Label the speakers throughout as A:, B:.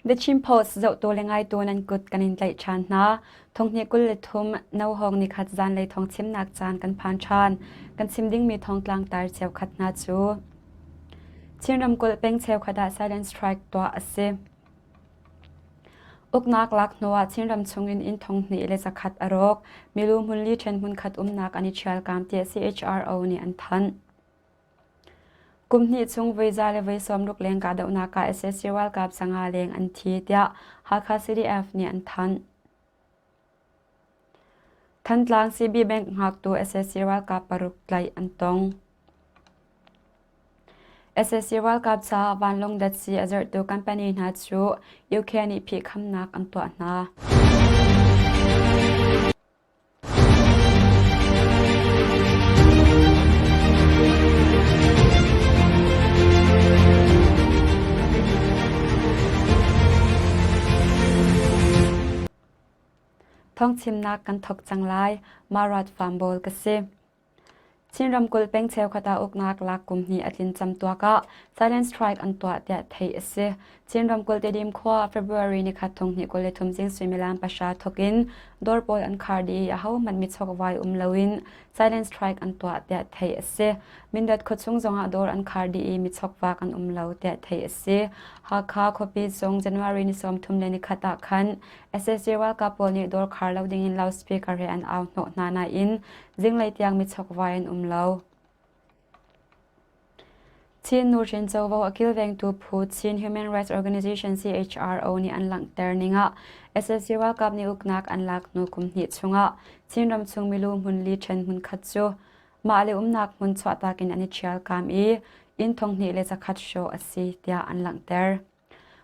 A: The Chin Post zohtu le ngaitu nan kut kan in tlaih ṭhan hna. Thonghnih 23 Nohawng nikhat zanlei thawng chimnak caan kan phan ṭhan. Kan chim dingmi thawngtlang tar cheukhat hna cu Chin ramkulh peng cheukhat ah silent strike tuah a si. Uknak lak hnuah Chinram chungin inn 2100 a rawk. Milu hmunli ṭhen hmunkhat umnak an i ṭhialkaam tiah CHRO nih an thanh. Kum hnih chung voi za le voi 60 leng kahdohnak ah sac ralkap 500 leng an thi tiah Hakha CDF nih an thanh. Thantlang CB Bank hngaktu sac ralkap paruk tlaih an tong. Sac ralkap caah vanlawng datsi a zerhtu company hna cu UK nih phihkhamnak an tuah hna. Thawngchimnak kan thawk cang lai. Marat Farmbawl ka si. Chin ramkulh peng cheukhat ah uknak lak kum hnih a tlin camtuak ah silent strike an tuah tiah theih a si. Chin ramkulh Tedim khua February nikhat thong hnih 23 zing suimilam pahra thawk in dawr pawl an khar dih i ahohmanh michokvai um loin silent strike an tuah tiah theih a si. Mindat khuachung zongah dawr an khar dih i michokvak an um lo tiah theih a si. Hakha khuapi zong January ni 31 ah khan sac ralkap pawl nih dawr khar lo dingin loudspeaker he an au hnawh hna nain zinglei tiang michokvai an um lo. Chin nuhrin covo a kilvengtu phu Chin Human Rights Organization CHRO nih an langhter ning ah sac ralkap nih uknak an lak hnu kum hnih chungah Chin ramchung milu hmun li ṭhen hmun khat cu mah le umnak hmun chuahtak in an i ṭhialkaam i inn thong hnih le zakhat hrawh a si tiah an langhter.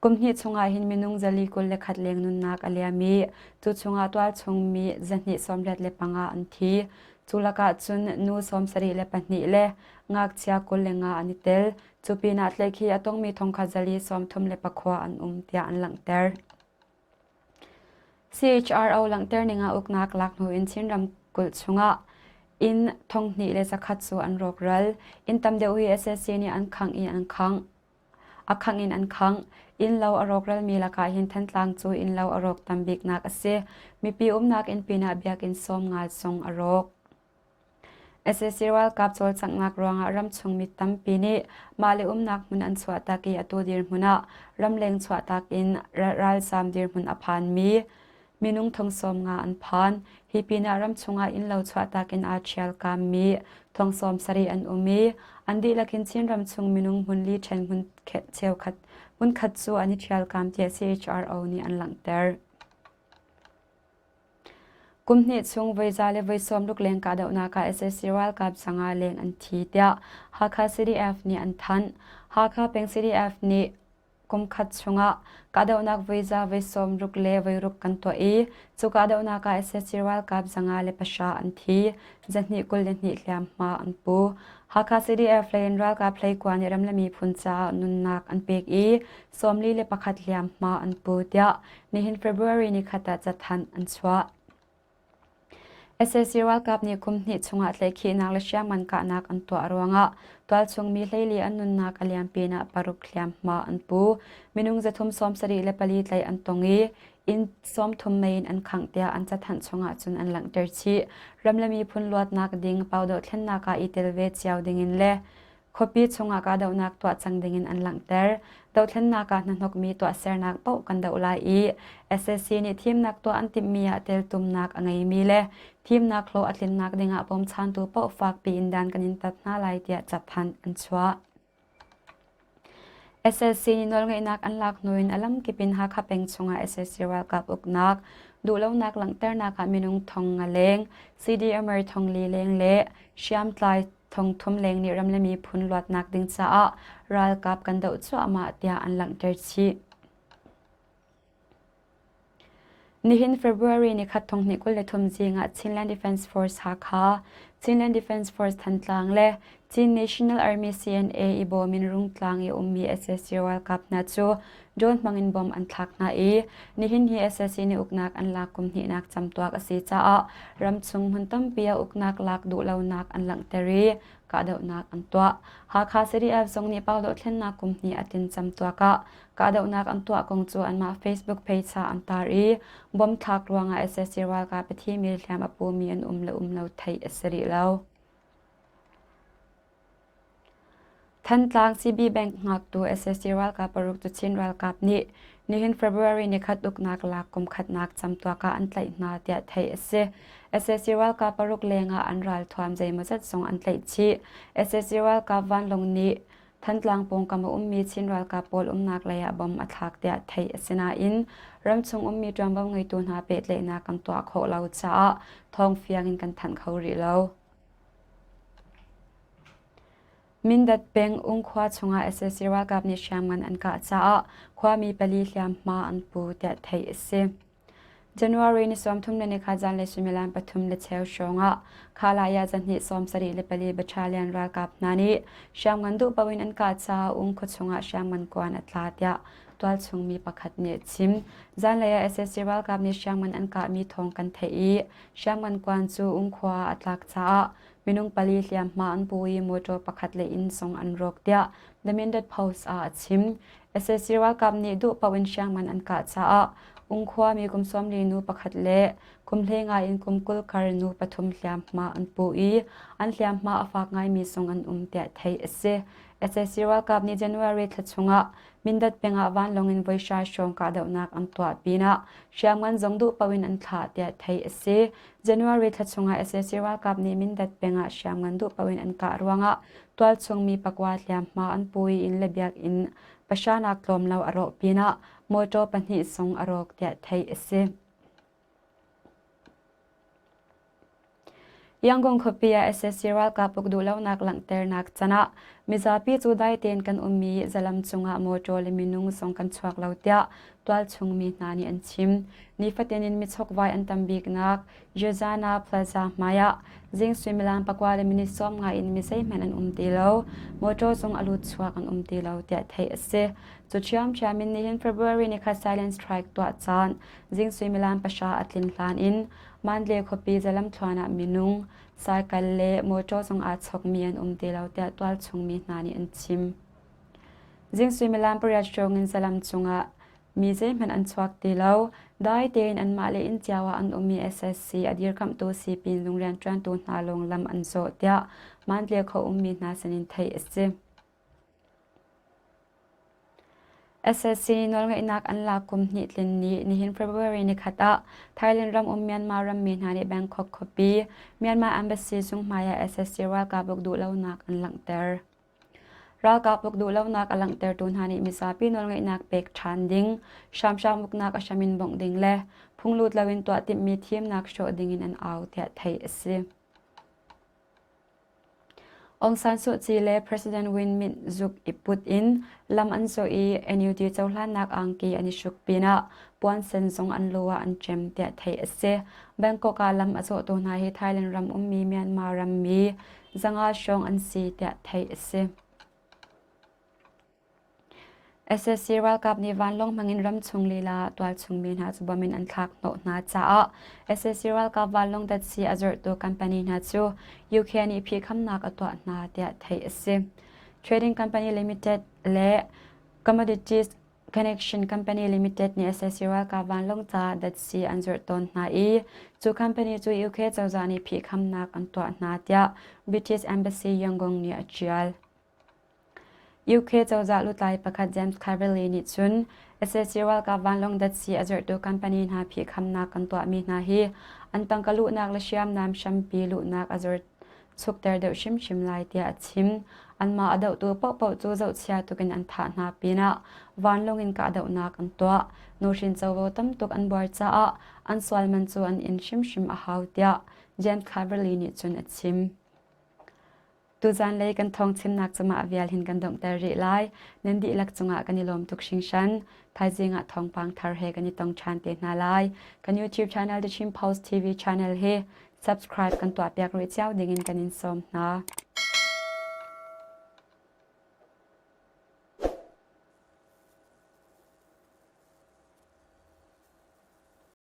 A: Kum hnih chungah hin minung 41 leng nunnak a liam i cu chungah tualchung mi 285 an thi. Cu lakah cun nu 72 le ngakchia 25 an i tel. Cu pinah tlaihkhih a tongmi thongkhat 139 an um tiah an langhter. CHRO langhter ning ah uknak lak hnu in Chin ramkulh chungah inn 2100 cu an rawkral. Inn tam deuh hi sac nih an khangh i an khangh. A khangh in an khangh. Innlo a rawkralmi lakah hin Thantlang cu innlo a rawk tam biknak a si. Mipi umnak inn pinah biakinn 50 zong a rawk. Sac ralkap cawlcanghnak ruangah ramchung mi tampi nih mah le umnak hmun an chuahtak i atu dirhmun ah ramleng chuahtak in ralzaam dirhmun a phanmi Minung thong 50 an phan. Hi pinah ramchung ah innlo chuahtak in aa ṭhialkaammi thong 70 an um i an dihlak in Chin ramchung minung hmun li ṭhen hmun cheukhat hmunkhat cu an i ṭhialkaam tiah CHRO nih an langhter. Kum hnih chung voi za le voi 60 leng kahdohnak ah sac ralkap 500 leng an thi tiah Hakha CDF nih an thanh. Hakha peng CDF nih Kumkhat chungah kahdohnak voi za voi 60 le voi ruk kan tuah i cu kahdohnak ah sac ralkap 504 an thi, 222 hliamhma an pu. Hakha CDF lei in ralkap hleikua nih ram le miphun caah nunnak an pek i 41 hliamhma an pu tiah nihin February nikhat ah cathanh an chuah. Sac ralkap nih kum hnih chungah tlaihkhihnak le hriamngan kahnak an tuah ruangah tualchung mi 14 an nunnak a liam pinah paruk hliamhma an pu. Minung 374 tlaih an tong i inn 30 mei in an khangh tiah an cathanh chungah cun an langhter chih. Ram le miphun luatnak ding pau dohthlennak ah i tel ve cio dingin le Khuapi chungah kahdohnak tuah cang dingin an langhter. Dothlennak ah hnahnokmi tuahsernak paoh kan doh lai i sac nih thimnak tuah an timhmi ah teltumnak a ngeimi le thimnak hlawh a tlinnak dingah bawmchantu paoh fakpi in dan kan in tat hna lai tiah cathanh an chuah. Sac nih nawlngeihnak an lak hnu in a lamkip in Hakha peng chungah sac ralkap uknak duhlonak langhternak ah minung thong nga leng, CDMer thong li leng le hriamtlai thongthum leng nih ram le miphun luatnak ding caah ralkap kan doh cuahmah tiah an langhter chih. Nihin February nikhat thong hnih 23 zing ah Chinland Defence Force Hakha, Chinland Defence Force Thantlang le Chin National Army CNA i bawm in Rungtlang i ummi sac ralkap hna cu drone hmangin bomb an thlak hna i nihin hi sac nih uknak an lak kum hnihnak camtuak a si caah ramchung hmun tampi ah uknak lak duhlonak an langhter i kahdohnak an tuah. Hakha CDF zong nih Pau dohthlennak kum hnih a tlin camtuak ah kahdohnak an tuah kong cu anmah Facebook page ah an tar i bomb thlak ruangah sac ralkap a thimi hliam a pumi an um le um lo theih a si rih lo. Thantlang CB Bank hngaktu sac ralkap paruk cu Chin ralkap nih nihin February nikhat uknak lak kum khatnak camtuak ah an tlaih hna tiah theih a si. Sac ralkap paruk lengah an ralthuam zeimawzat zong an tlaih chih. Sac ralkap vanlawng nih Thantlang pawngkam a ummi Chin ralkap pawl umnak lei ah bom a thlak tiah theih a si nain ramchung ummi ṭuanvo ngeitu hna pehtlaihnak kan tuah khawh lo caah thawng fiang in kan thanh kho rih lo. Mindat peng Ungkhua chungah sac ralkap nih hriamngan an kah caah khuami pali hliamhma an pu tiah theih a si. January ni 34 zanlei suimilam 3:15 hrawngah Khalaya zahnih 74 battalion ralkap hna nih hriamngan duh paoh in an kah caah Ungkhua chungah hriamngan kuan a tla tiah tualchung mi pakhat nih a chim. Zanlei ah sac ralkap nih hriamngan an kahmi thawng kan theih i hriamngan kuan cu Ungkhua ah a tlak caah Minung pali hliamhma an pu i motor pakhat le inn zong an rawk tiah The Mindat Post ah a chim. Sac ralkap nih duh paoh in hriamngan an kah caah Ungkhua mi kum 40 nu pakhat le kum 15 in kum 20 kar nu pathum hliamhma an pu i an hliamhma a fak ngaimi zong an um tiah theih a si. Sac ralkap nih January thla chungah Mindat peng ah vanlawng in voi hra hrawng kahdohnak an tuah pinah hriamngan zong duh paoh in an thlah tiah theih a si. January thla chungah sac ralkap nih Mindat peng ah hriamngan duh paoh in an kah ruangah tualchung mi pakua hliamhma an pu i inn le biakinn pahranak tlawm lo a rawh pinah mawṭaw pahnih zong a rawk tiah theih a si. Yangon khuapi ah sac ralkap uk duhlonak langhternak can ah mizapi cu dai tein kan um i zalam cungah mawṭaw le minung zong kan chuak lo tiah tualchung mi hna nih an chim. Nifatin in michokvai an tam biknak Yozana Plaza hmai ah zing suimilam pakua le minute 15 in mi zeihmanh an um ti lo. Mawṭaw zong a lut chuak an um ti lo tiah theih a si. Cu ṭhiamṭhiam in nihin February ni khat silent strike tuah caan zing suimilam pahra a tlin hlan in Mandalay khuapi zalamthluan ah minung, saikal le mawṭaw zong aa chokmi an um ti lo tiah tualchung mi hna nih an chim. Zing suimilam pariat hrawng in zalam cungah mi zeihmanh an chuak ti lo. Dai tein anmah le inn cio ah an ummi SSC a dirkamhtu sipin zung rianṭuantu hna lawng lam an zawh tiah Mandalay khua ummi hna sinin theih a si. Sac nawlngeihnak an lak kum hnih tlin ni nihin February nikhat ah Thailand ram um Myanmar rammi hna nih Bangkok khuapi Myanmar Embassy zung hmai ah sac ralkap uk duhlonak an langhter. Ralkap uk duhlonak a langhtertu hna nih mizapi nawlngeihnak pek ṭhan ding, hramhram uknak a hram in bawmh ding le phunglut loin tuah timhmi thimnak hrawh ding in an au tiah theih a si. Aung San Suu Kyi le President Win Myint zuk i put in lam an zawh i NUG cohlannak angki an i hruk pinah puansen zong an lu ah an ṭem tiah theih a si. Bangkok ah lam a zawhtu hna hi Thailand ram ummi Myanmar rammi 500 hrawng an si tiah theih a si. Sac ralkap nih vanlawng hmangin ramchung lila tualchung mi hna cu bom in an thlak hnawh hna caah sac ralkap vanlawng datsi a zuarhtu company hna cu UK nih phihkhamnak a tuah hna tiah theih a si. Trading Company Limited le Commodities Connection Company Limited nih sac ralkap vanlawng ca datsi an zuarh tawn hna i cu company cu UK cozah nih phihkhamnak an tuah hna tiah British Embassy Yangon nih a ṭial. UK cozah lutlai pakhat James Cleverly nih cun sac ralkap vanlawng datsi a zuarhtu company hna phihkhamnak kan tuahmi hna hi an tangka luhnak le hriamnam hrampi luhnak a zuar chukter deuh hrimhrim lai tiah a chim. Anmah a dohtu paohpaoh cu zohchia tukin an thah hna pinah vanlawng in kahdohnak an tuah. Nuhrin covo tamtuk an buar caah an sual man cu an in hrimhrim a hau tiah James Cleverly nih cun a chim. Tuzanlei kan thawngchimnak cu mah vial hin kan donghter rih lai. Nan dihlak cungah kan i lawm tuk hringhran. Thaizing ah thawngpang thar he kan i tong ṭhan te hna lai. Kan YouTube channel The Chin Post TV channel hi. Subscribe kan tuahpiak rih cio dingin kan in sawm hna.